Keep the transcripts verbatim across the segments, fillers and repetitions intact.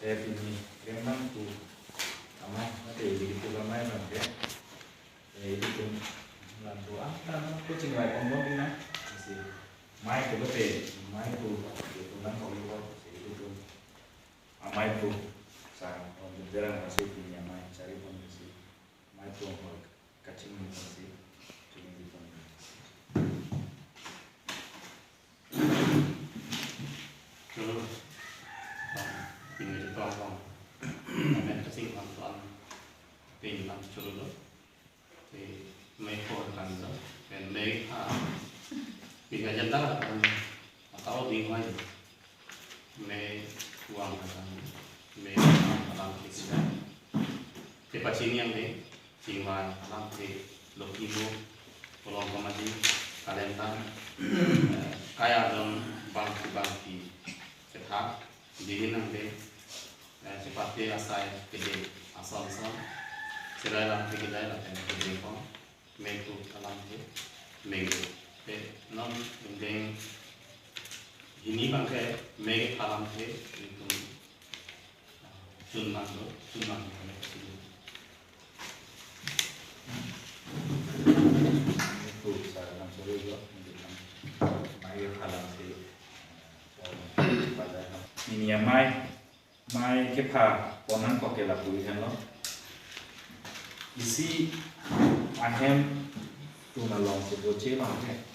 Eh, pini, klemnang pu amei, mate, ilitum amei abang ke. Eh, ilitum lam do, ah, lam do, coaching vai pon pon pina. Lasi, amei pu lote, amei pu, ilitum lam pon pon, lasi, ilitum amei pu, sa, oh, berang, lasi, pini amei, cari pon, lasi, amei pu, oh, kaching, lasi, ching, lasi. Cholo, pini chetong abang, amen kasing abang tuan, pini lam cholo lo. Te amei pu kan lo, pen amei ha, pini agenda kan, atau di mai, amei uang kan, amei uang kan kita. Te pachini yang dei, chingvai alamthe, lokibo, Bolong Komaji, Kalendang, eh, kaya dong bangki bangki kethak, dihin nangke, eh, chepate asai kede ason son, serai alamthe kedai lapen kede kong, amei pu alamthe, amei. Te non indeng hini abang ke amei alamthe, ilitum chunmang do, chunmang do, amei pu. Itu sarangan sore juga, amei pu alamthe, eh, pini amei, amei kepha pon nangkok ke lapu henlo. Isi ahem atum along si boche abang ke,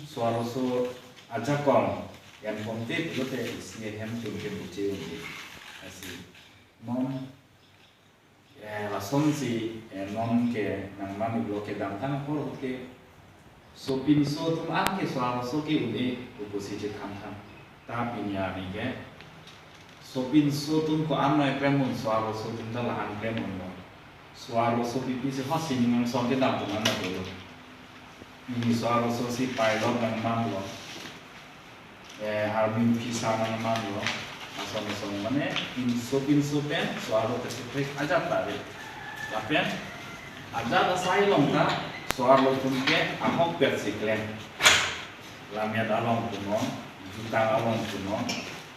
so-arloso ajakong en pon te pulote isi ahem atum ke boche un-e. Lasi non, eh, lasonsi, eh, non ke nangman iblo kedamtang ahut ke sopinso atum an ke so-arloso ke un-e pu pusi chethan tha. Ta pini arni ke sopinso atum ko-an noi klem un, so-arloso atum ta la-an klem unlo. So-arloso pipi si ho sining angsong kedam atum an ta dolo. Pini so-arloso si pilot nangmanlo. Eh, army officer nangmanlo. Ason ason mane pinso pinso pen so-arlo kacheprek ajat ta ave. Lapen ajat asai along ta so-arlo atum ke ahokpet si klem. Lammet along punon, jutang along punon.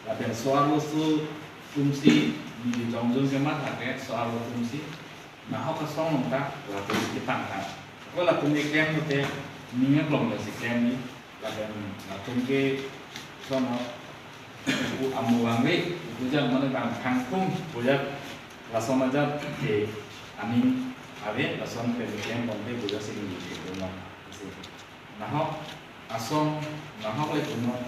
Lapen so-arloso atum si, neli jongjong kematha ke so-arlo atum si nahok asong along ta latum si kepangthang. Ko latum ke klem lote, ning aklong ta si klem ni. Lapen latum ke sono, pu amu vangve, pu jang mane bang kangkung, pu jang lason ajat ke aning ave, lason pen klem pon ke pu jang si neli ke punon. Lasi nahok asong, nahok le punon,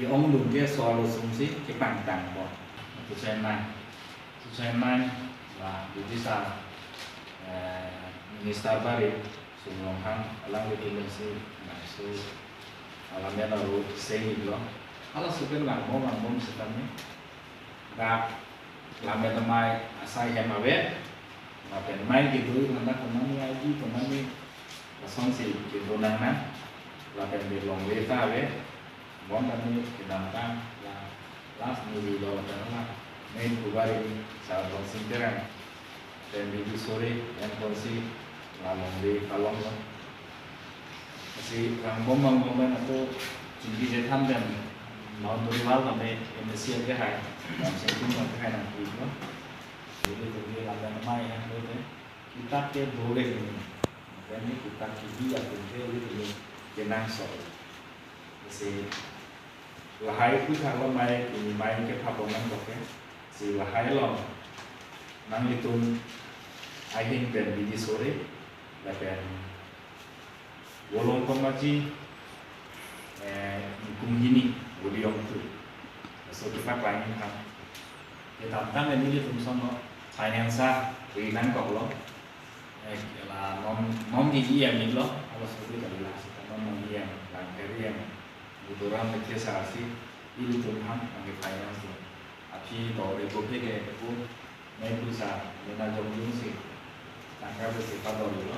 ke-ongdung ke so-arloso atum si kepangthang pon. Pu chennai. Chennai la Bidisa, eh, Minister Barit, Sum Ronghang, alanglitum pensi, na so, alam ya laru seni lo. Halaso pen langbom, langbom setame. Dak lammet amei asai hem ave. Lapen amei kedo-i landa konani, I D konani, lasonsi kedo nangnang. Lapen de longle ta ave. Bonta neli kedamtang la last neli lo lapen la amei pu Barit, Sarbon Sing Terang. Pen Bidisore, en ponsi la longle palonglo. Lasi langbom langbom pen ato chingki chethan pen boundary wall tame M A C ke hai, Ramsing Tum ke hai nangpilo. Jadi tumi lammet amei ya lote. Kitap ke dole ini. Pen neli kitap kebi atum ke ini kenangsot. Lasi lahai pu thaklo amei, pini amei kepha pon nangkok ke. Si lahai along nanglitum ahin pen Bidisore, lapen Bolong Komaji, eh, ingkung hini, Boli Ongtu. So kepaklang tha. Kedamtang nelitum sono finance ri nangkoklo. Eh, la non, non ke E M lo, halaso ke la seta non, non E M, lang ke E M. Budoram ke sa si, ilitum ham, nang ke finance lo. Aphi to re ko phe ke ko, amei pu sa, mena jongjong si, tangka pu si padollo.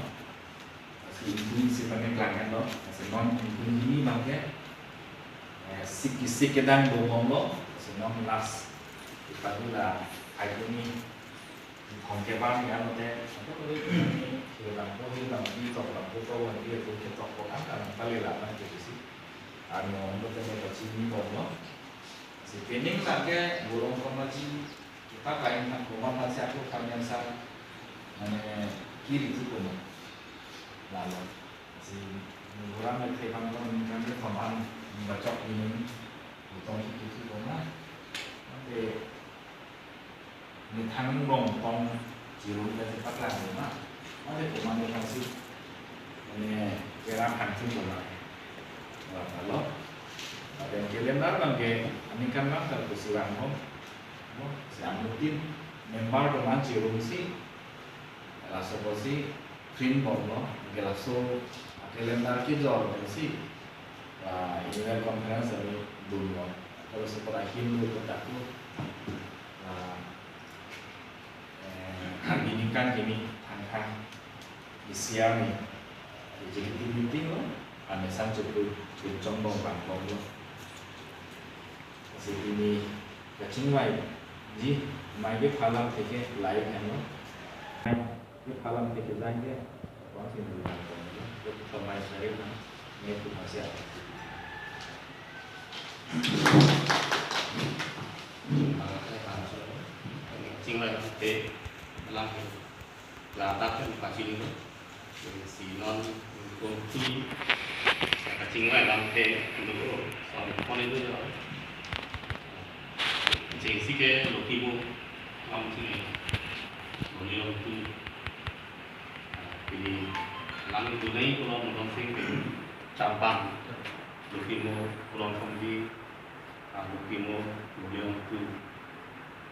Lasi ingkung isi tame klang henlo, lasi non ingkung hini abang ke, eh, sik kesik kedang do bomlo, lasi non last, ipadu la, ai kuni, thong ke bang ya lote, atau kali ini, hilang ko, hilang di, tok lang ko, ko, wan di, ko, ke tok ko, kan, kan, kali la, kan, ke si. Ano, lote, lote, chini bomlo. Si pining lake Borong Komaji, kita lain kan komat masih aku kami yang sa, mane kiri itu komat. Lalu, si orang yang tekan kan, kan dia komat, bacok ini, utang itu itu komat. Nanti, ini tanggung tong, jiru kita cepat lah, komat. Nanti komat dia kasih, ini kira hancur komat. Wah, kalau, ada yang kalian dah, bang, ke, ini kan bang, kalau kursi rangkong, no, si anuttin member do man chirumsi, laso apotsi print bomlo, ke laso calendar kejor bomsi, ah, annual conference arni dunlo. Kalau sekolah Hindu kota tu, ah, eh, hari ini kan gini, tangka isi arni, executive meeting lo, ane san cukup, cukup chongbong bang bomlo. Si pini kachingvai ji, mai ke phalam theke lai heno. Mai ke phalam theke jai ke, kong si nuli nang kong lo. Ke phamai sari nang, ne tu masih ada. Chingvai te lang. Ladak kan pachini lo. Si non kongsi kachingvai lam te dulu. Son pon itu jo. Jengsi ke Lokimo lam sini. Boni lam tu. Pini lang itu nai pulo modong sing champang. Lokimo pulo kongsi. Lokimo boni lam tu.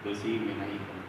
Dosi menai kong.